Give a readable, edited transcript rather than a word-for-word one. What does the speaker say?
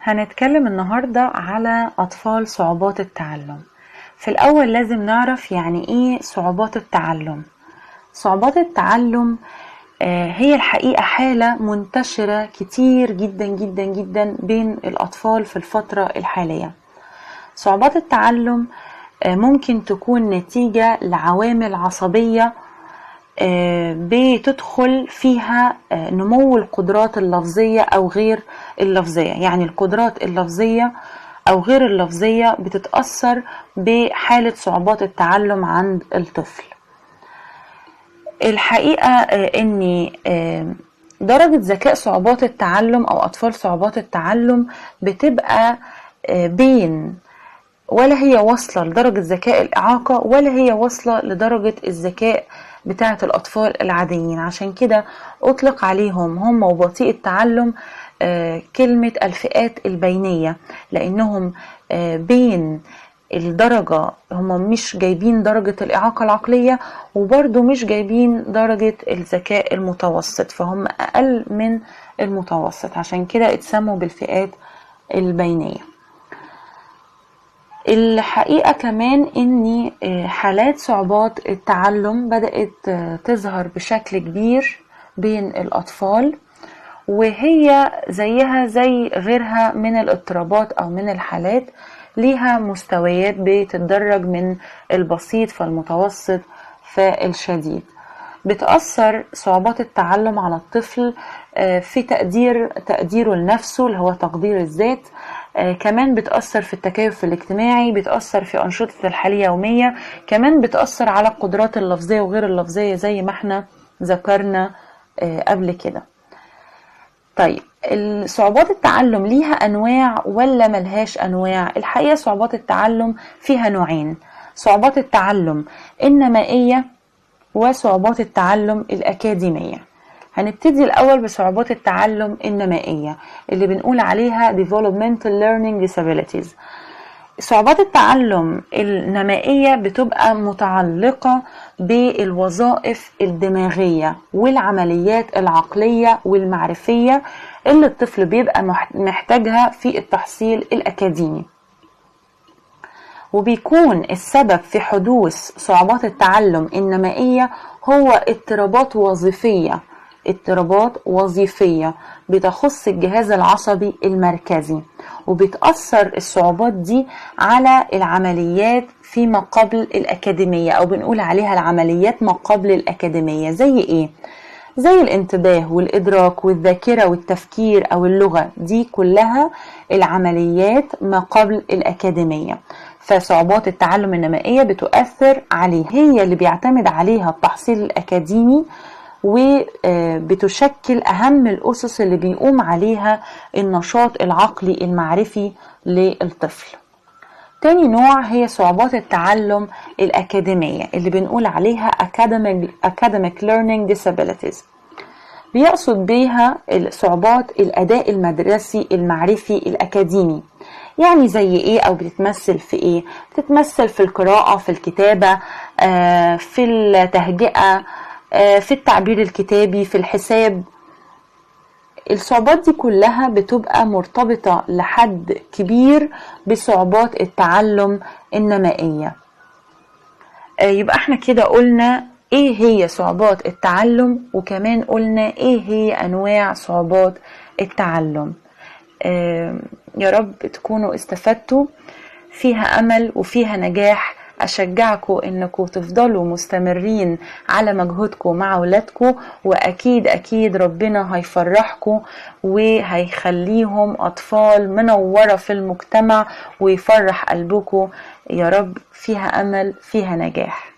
هنتكلم النهاردة على أطفال صعوبات التعلم. في الأول لازم نعرف يعني إيه صعوبات التعلم. صعوبات التعلم هي الحقيقة حالة منتشرة كتير جدا جدا جدا بين الأطفال في الفترة الحالية. صعوبات التعلم ممكن تكون نتيجة لعوامل عصبية بتدخل فيها نمو القدرات اللفظية أو غير اللفظية. يعني القدرات اللفظية أو غير اللفظية بتتأثر بحالة صعوبات التعلم عند الطفل. الحقيقة أن درجة ذكاء صعوبات التعلم أو أطفال صعوبات التعلم بتبقى بين ولا هي واصلة لدرجة ذكاء الإعاقة ولا هي واصلة لدرجة الذكاء بتاعة الأطفال العاديين. عشان كده أطلق عليهم هم وبطيء التعلم كلمة الفئات البينية، لأنهم بين الدرجة، هم مش جايبين درجة الإعاقة العقلية وبرضو مش جايبين درجة الذكاء المتوسط، فهم أقل من المتوسط، عشان كده اتسموا بالفئات البينية. الحقيقة كمان ان حالات صعوبات التعلم بدأت تظهر بشكل كبير بين الأطفال، وهي زيها زي غيرها من الاضطرابات أو من الحالات، ليها مستويات بتتدرج من البسيط فالمتوسط فالشديد. بتأثر صعوبات التعلم على الطفل في تقديره لنفسه اللي هو تقدير الذات، كمان بتأثر في التكيف الاجتماعي، بتأثر في أنشطة الحياة اليومية، كمان بتأثر على القدرات اللفظية وغير اللفظية زي ما احنا ذكرنا قبل كده. طيب صعوبات التعلم ليها أنواع ولا ملهاش أنواع؟ الحقيقة صعوبات التعلم فيها نوعين: صعوبات التعلم النمائية وصعوبات التعلم الأكاديمية. هنبتدي الأول بصعوبات التعلم النمائية اللي بنقول عليها Developmental Learning Disabilities. صعوبات التعلم النمائية بتبقى متعلقة بالوظائف الدماغية والعمليات العقلية والمعرفية اللي الطفل بيبقى محتاجها في التحصيل الأكاديمي، وبيكون السبب في حدوث صعوبات التعلم النمائية هو اضطرابات وظيفية بتخص الجهاز العصبي المركزي، وبتأثر الصعوبات دي على العمليات فيما قبل الأكاديمية، أو بنقول عليها العمليات ما قبل الأكاديمية. زي إيه؟ زي الانتباه والإدراك والذاكرة والتفكير أو اللغة، دي كلها العمليات ما قبل الأكاديمية. فصعوبات التعلم النمائية بتؤثر عليها، هي اللي بيعتمد عليها التحصيل الأكاديمي، وبتشكل أهم الأسس اللي بيقوم عليها النشاط العقلي المعرفي للطفل. تاني نوع هي صعوبات التعلم الأكاديمية اللي بنقول عليها Academic Learning Disabilities. بيقصد بيها صعوبات الأداء المدرسي المعرفي الأكاديمي. يعني زي إيه أو بتتمثل في إيه؟ بتتمثل في القراءة، في الكتابة، في التهجئة، في التعبير الكتابي، في الحساب. الصعوبات دي كلها بتبقى مرتبطة لحد كبير بصعوبات التعلم النمائية. يبقى احنا كده قلنا ايه هي صعوبات التعلم، وكمان قلنا ايه هي انواع صعوبات التعلم. يا رب تكونوا استفدتوا، فيها امل وفيها نجاح. أشجعكم إنكم تفضلوا مستمرين على مجهودكم مع أولادكم، وأكيد أكيد ربنا هيفرحكم وهيخليهم أطفال منورة في المجتمع ويفرح قلبكم يا رب. فيها أمل، فيها نجاح.